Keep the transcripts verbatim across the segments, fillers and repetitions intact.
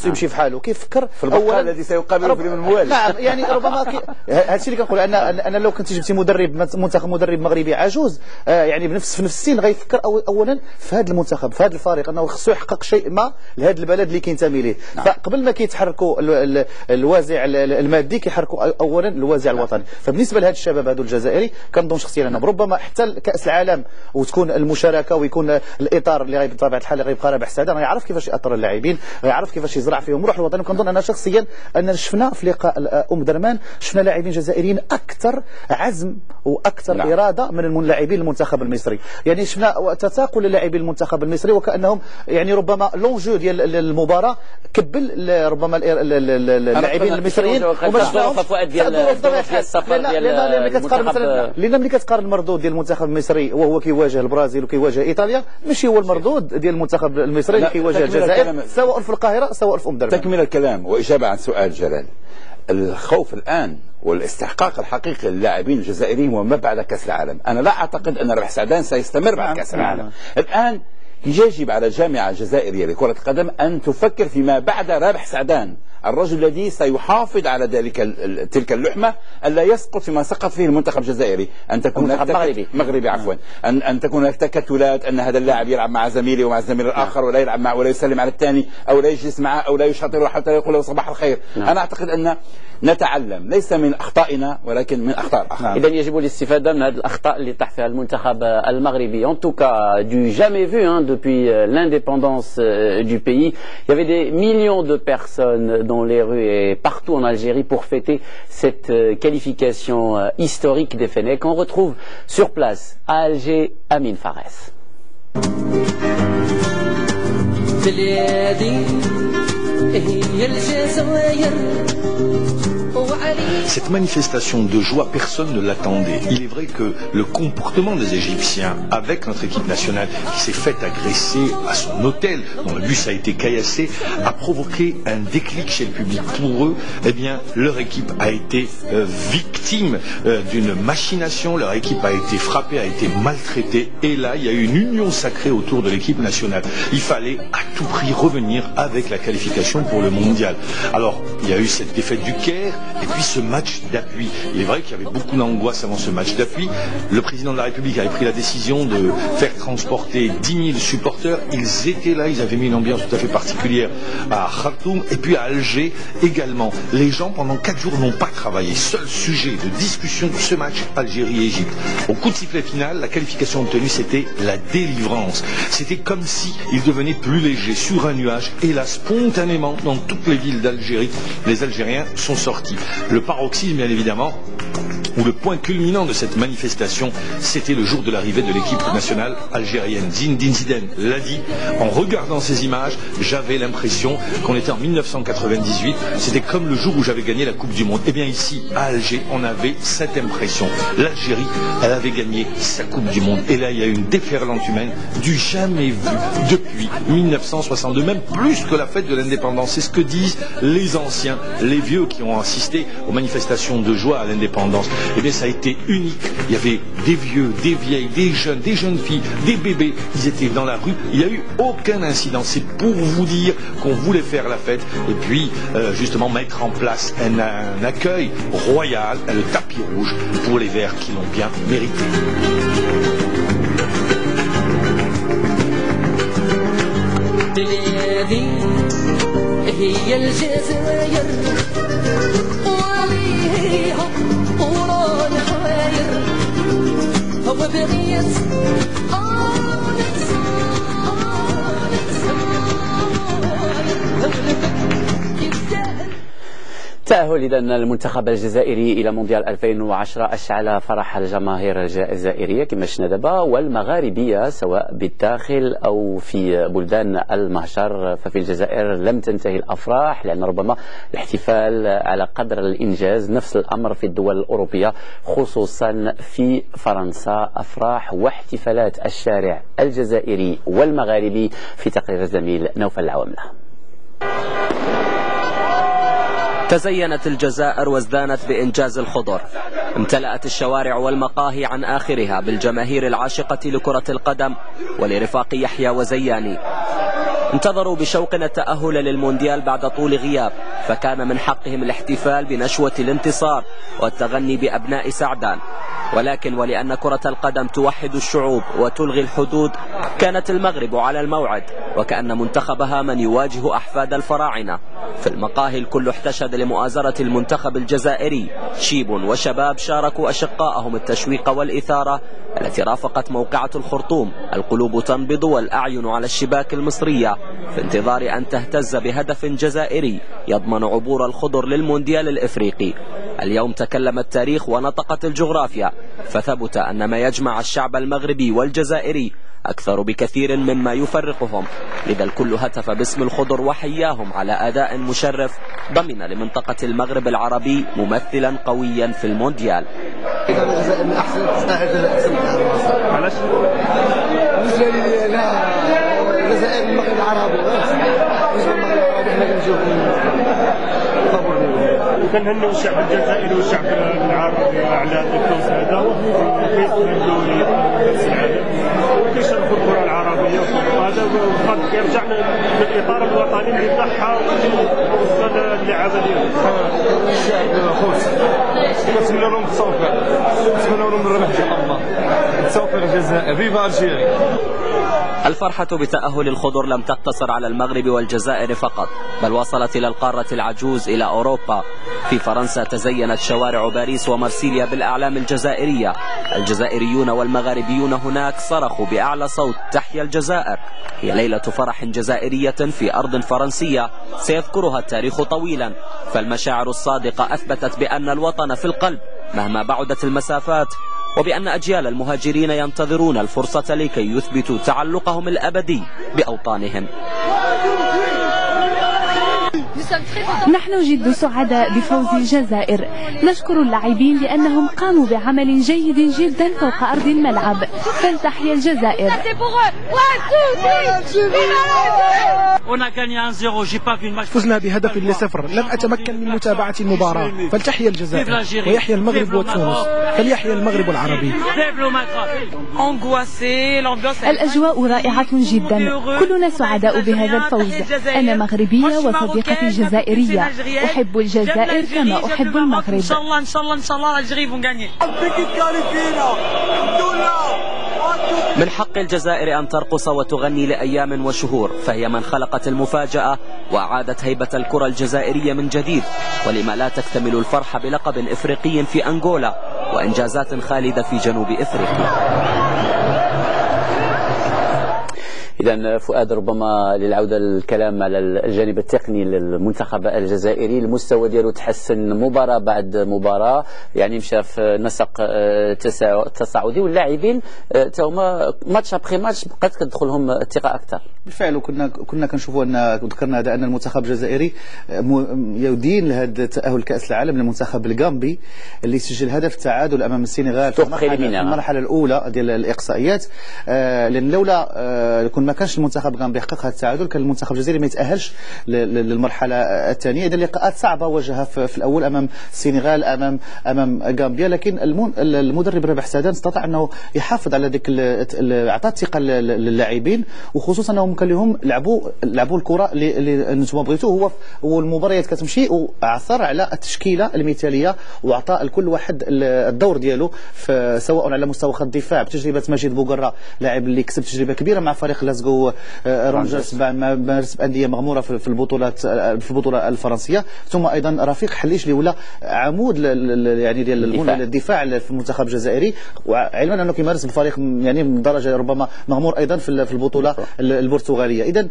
يمشي في حاله، كيفكر في البقال الذي سيقابله في اليوم الموالي. نعم، يعني ربما كي... هذا الشيء اللي كنقول، ان ان أنا لو كنت جبتي مدرب مت- منتخب، مدرب مغربي عجوز، آه، يعني بنفس، في نفس السن، غيفكر أو... اولا في هذا المنتخب، في هذا الفريق، انه خصو يحقق شيء ما لهذا البلد اللي كينتمي ليه. فقبل ما كيتحركوا ال... ال... الوازع ال- ال- المادي، كيحركوا أو- اولا الوازع الوطني. فبالنسبه لهذا الشباب هذو الجزائري، كنظن شخصيا انهم ربما حتى كاس العالم وتكون المشاركه ويكون الاطار اللي غيب بطبيعه الحال غيبقى رابح سعاده، غيعرف كيفاش ياثر على اللاعبين، غيعرف كيفاش يزرع فيهم روح الوطني. وكنظن انا شخصيا اننا شفنا في لقاء ال- ام درمان، شفنا لاعبين جزائريين اكثر عزم واكثر نعم. اراده من اللاعبين المنتخب المصري. يعني شفنا تثاقل اللاعبين المنتخب المصري، وكانهم يعني ربما لونجو ديال ال- المباراه كبل ال- ربما ال- ال- ال- ال- اللاعبين المصريين وما شفناهمش. لا، لا، لان ملي كتقارن مثلا، لان ملي كتقارن المردود ديال المنتخب المصري وهو كيواجه البرازيل وكيواجه ايطاليا، ماشي هو المردود ديال المنتخب المصري اللي كيواجه الجزائر، سواء في القاهره سواء في ام درمان. تكمل الكلام واجابه عن سؤال جلال. الخوف الان والاستحقاق الحقيقي للاعبين الجزائريين هو ما بعد كاس العالم. انا لا اعتقد ان ربح سعدان سيستمر بعد كاس العالم. الان يجب على الجامعه الجزائريه لكره القدم ان تفكر فيما بعد رابح سعدان، الرجل الذي سيحافظ على ذلك ال- ال- تلك اللحمه، الا يسقط فيما سقط فيه المنتخب الجزائري، ان تكون المنتخب هناك تكت- المغربي. مغربي، عفوا. ان ان تكون هناك تكتلات، ان هذا اللاعب يلعب مع زميله ومع الزميل الاخر، ولا يلعب مع، ولا يسلم على الثاني، او لا يجلس معه، او لا يشاطره حتى يقول له صباح الخير. نعم. انا اعتقد ان نتعلم ليس من اخطائنا ولكن من اخطاء الاخرين. إذن يجب الاستفادة من هذه الأخطاء اللي طاح فيها المنتخب المغربي. En tout cas, du jamais vu, hein, depuis euh, l'indépendance euh, du pays. Il y avait des millions de personnes dans les rues et partout en Algérie pour fêter cette euh, qualification euh, historique des Fennecs. On retrouve sur place à Alger Amine Fares. Cette manifestation de joie, personne ne l'attendait. Il est vrai que le comportement des Égyptiens avec notre équipe nationale qui s'est faite agresser à son hôtel, dont le bus a été caillassé, a provoqué un déclic chez le public. Pour eux, eh bien, leur équipe a été euh, victime euh, d'une machination. Leur équipe a été frappée, a été maltraitée. Et là, il y a eu une union sacrée autour de l'équipe nationale. Il fallait à tout prix revenir avec la qualification pour le mondial. Alors, il y a eu cette défaite du Caire et puis ce match d'appui. Il est vrai qu'il y avait beaucoup d'angoisse avant ce match d'appui. Le président de la République avait pris la décision de faire transporter dix mille supporters. Ils étaient là, ils avaient mis une ambiance tout à fait particulière à Khartoum et puis à Alger également. Les gens, pendant quatre jours, n'ont pas travaillé. Seul sujet de discussion, ce match Algérie-Égypte. Au coup de sifflet final, la qualification obtenue, c'était la délivrance. C'était comme si ils devenaient plus légers, sur un nuage. Et là, spontanément, dans toutes les villes d'Algérie, les Algériens sont sortis. Le paroxysme, bien évidemment, ou le point culminant de cette manifestation, c'était le jour de l'arrivée de l'équipe nationale algérienne. Zinedine Zidane l'a dit, en regardant ces images, j'avais l'impression qu'on était en mille neuf cent quatre-vingt-dix-huit, c'était comme le jour où j'avais gagné la Coupe du Monde. Eh bien ici, à Alger, on avait cette impression. L'Algérie, elle avait gagné sa Coupe du Monde. Et là, il y a une déferlante humaine du jamais vu depuis mille neuf cent soixante-deux, même plus que la fête de l'indépendance. C'est ce que disent les anciens, les vieux qui ont assisté aux manifestations de joie à l'indépendance. Eh bien, ça a été unique. Il y avait des vieux, des vieilles, des jeunes, des jeunes filles, des bébés. Ils étaient dans la rue. Il n'y a eu aucun incident. C'est pour vous dire qu'on voulait faire la fête et puis euh, justement mettre en place un, un accueil royal, le tapis rouge pour les Verts qui l'ont bien mérité. تأهل إذن المنتخب الجزائري إلى مونديال ألفين وعشرة أشعل فرح الجماهير الجزائرية كما شفنا دابا والمغاربية، سواء بالداخل أو في بلدان المهجر. ففي الجزائر لم تنتهي الأفراح، لأن ربما الاحتفال على قدر الإنجاز. نفس الأمر في الدول الأوروبية، خصوصا في فرنسا، أفراح واحتفالات الشارع الجزائري والمغاربي، في تقرير الزميل نوفل العواملة. تزينت الجزائر وازدانت بإنجاز الخضر. امتلأت الشوارع والمقاهي عن آخرها بالجماهير العاشقة لكرة القدم ولرفاق يحيى وزياني. انتظروا بشوق التأهل للمونديال بعد طول غياب، فكان من حقهم الاحتفال بنشوة الانتصار والتغني بأبناء سعدان. ولكن ولأن كرة القدم توحد الشعوب وتلغي الحدود، كانت المغرب على الموعد، وكأن منتخبها من يواجه أحفاد الفراعنة. في المقاهي الكل احتشد لمؤازرة المنتخب الجزائري، شيب وشباب شاركوا أشقاءهم التشويق والإثارة التي رافقت موقعة الخرطوم. القلوب تنبض والأعين على الشباك المصرية في انتظار أن تهتز بهدف جزائري يضمن عبور الخضر للمونديال الإفريقي. اليوم تكلم التاريخ ونطقت الجغرافيا، فثبت أن ما يجمع الشعب المغربي والجزائري أكثر بكثير مما يفرقهم. لذا الكل هتف باسم الخضر وحياهم على أداء مشرف ضمن لمنطقة المغرب العربي ممثلا قويا في المونديال. الجزائر من احسن، تستاهل الجزائر احسن من هذا المنصب. علاش؟ بالنسبه لي لا، الجزائر المغرب العربي، بالنسبه للمغرب العربي احنا كنشوفوا فابور ليهم. وكنهنوا الشعب الجزائري والشعب العربي على هذا الفوز هذا، وكيتمنوا يحققوا كاس العالم، وكيشرفوا الكره العربيه، وهذا كيرجع للاطار الوطني اللي ضحى ووصل اللعابه ديالو. الشعب خوت، كنتمنى لهم التوفيق، كنتمنى لهم الربح ان شاء الله. التوفيق الجزائر، فيفا الجيري. الفرحة بتأهل الخضر لم تقتصر على المغرب والجزائر فقط، بل وصلت إلى القارة العجوز، إلى أوروبا. في فرنسا تزينت شوارع باريس ومارسيليا بالأعلام الجزائرية. الجزائريون والمغاربيون هناك صرخوا بأعلى صوت: "تحيا الجزائر". هي ليلة فرح جزائرية في أرض فرنسية سيذكرها التاريخ طويلا، فالمشاعر الصادقة أثبتت بأن الوطن في القلب مهما بعدت المسافات، وبأن أجيال المهاجرين ينتظرون الفرصة لكي يثبتوا تعلقهم الأبدي بأوطانهم. نحن جد سعداء بفوز الجزائر. نشكر اللاعبين لأنهم قاموا بعمل جيد جدا فوق أرض الملعب. فلتحيا الجزائر. On a gagné un zéro, j'ai pas vu le match. فزنا بهدف لصفر، لم أتمكن من متابعة المباراة. فلتحيا الجزائر ويحيا المغرب وتونس، فليحيا المغرب العربي. Vive le Maghreb. الأجواء رائعة جدا، كلنا سعداء بهذا الفوز. أنا مغربية وصديقتي جزائرية، أحب الجزائر كما أحب المغرب. ان شاء الله، ان شاء الله، ان شاء الله، l'Algérie vont gagner. من حق الجزائر أن ترقص وتغني لأيام وشهور، فهي من خلقت المفاجأة وأعادت هيبة الكرة الجزائرية من جديد. ولما لا تكتمل الفرحة بلقب إفريقي في أنغولا وإنجازات خالدة في جنوب إفريقيا؟ إذا فؤاد، ربما للعودة للكلام على الجانب التقني للمنتخب الجزائري، المستوى ديالو تحسن مباراة بعد مباراة، يعني مشى في نسق آه، تسا- تصاعدي، واللاعبين آه، تا هما ماتش ابخي ماتش بقات كتدخلهم الثقة أكثر. بالفعل، وكنا كنا كنشوفوا ان، ذكرنا هذا، ان المنتخب الجزائري م- يدين لهذا التاهل لكاس العالم للمنتخب الغامبي، اللي سجل هدف التعادل امام السنغال في المرحله في المرحله الاولى ديال الاقصائيات. آه، لان لولا آه، كون ما كانش المنتخب الغامبي حقق هذا التعادل، كان المنتخب الجزائري ما يتاهلش ل- ل- للمرحله الثانيه. اذا لقاءات صعبه واجهها في في الاول امام السنغال، امام امام غامبيا، لكن المن- المدرب رابح سعدان استطاع انه يحافظ على ديك ال- ال- عطى الثقه لل- للاعبين، وخصوصا انهم كان لهم لعبوا لعبوا الكره اللي اللي انتم بغيتوا. هو والمباريات كتمشي وعثر على التشكيله المثاليه، وعطى لكل واحد ال- الدور ديالو، ف- سواء على مستوى خط الدفاع بتجربه مجيد بوغرا، لاعب اللي كسب تجربه كبيره مع فريق غلاسكو آه، رونجرز بعد ما مارس بانديه مغموره في في البطولات آه، في البطوله الفرنسيه، ثم ايضا رفيق حليش اللي ولا عمود ل- ل- ل- يعني ديال الدفاع في المنتخب الجزائري، وعلما انه كيمارس بفريق يعني من درجه ربما مغمور ايضا في ال- في البطوله ال- البرتغاليه. اذا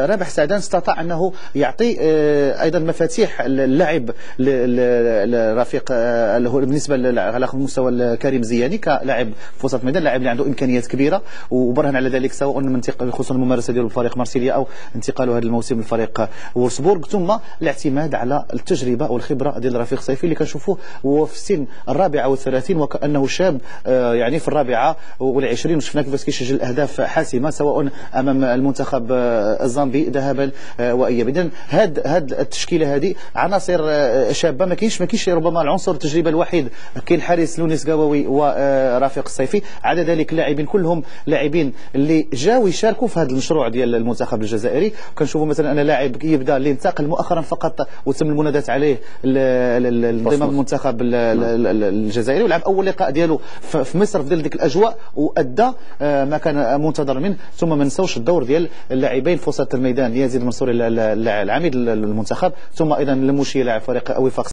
رابح سعدان استطاع انه يعطي آه، ايضا مفاتيح اللعب ل- ل- لرفيق آه، اللي هو بالنسبه ل- على مستوى كريم زياني كلاعب في وسط الميدان، لاعب اللي عنده امكانيات كبيره، وبرهن على ذلك سواء من انتق- خصوصا الممارسه ديالو بفريق مارسيليا او انتقاله هذا الموسم لفريق وولفسبورغ، ثم الاعتماد على التجربه والخبره ديال رفيق سيفي اللي كنشوفوه وهو في السن الرابعه والثلاثين، وكانه شاب آه، يعني في الرابعه والعشرين، وشفنا كيفاش كيسجل اهداف حاسمه سواء امام المنتخب آه، الزامبي ذهابا آه، وايابا. اذا هاد هاد التشكيله هذه عناصر آه، شابه، ما كاينش ما كاينش ربما العنصر التجربه الوحيد، كاين الحارس لونيس قواوي ورفيق السيفي، عدا ذلك لاعبين كلهم لاعبين اللي جاوا يشاركوا في هذا المشروع ديال المنتخب الجزائري. كنشوفوا مثلًا أن لاعب يبدا، اللي انتقل مؤخرًا فقط وتم المنادات عليه ل- ل- ل- لانضمام المنتخب ال- ال- ال- ال- الجزائري، ولعب اول لقاء ديالو في في مصر في ظل ديك الاجواء، وادى آه، ما كان منتظر منه. ثم ما نساوش الدور ديال اللاعبين في وسط الميدان، يزيد منصوري ال- ال- ال- العميد المنتخب، ثم ايضا الموشي لاعب فريق وفاق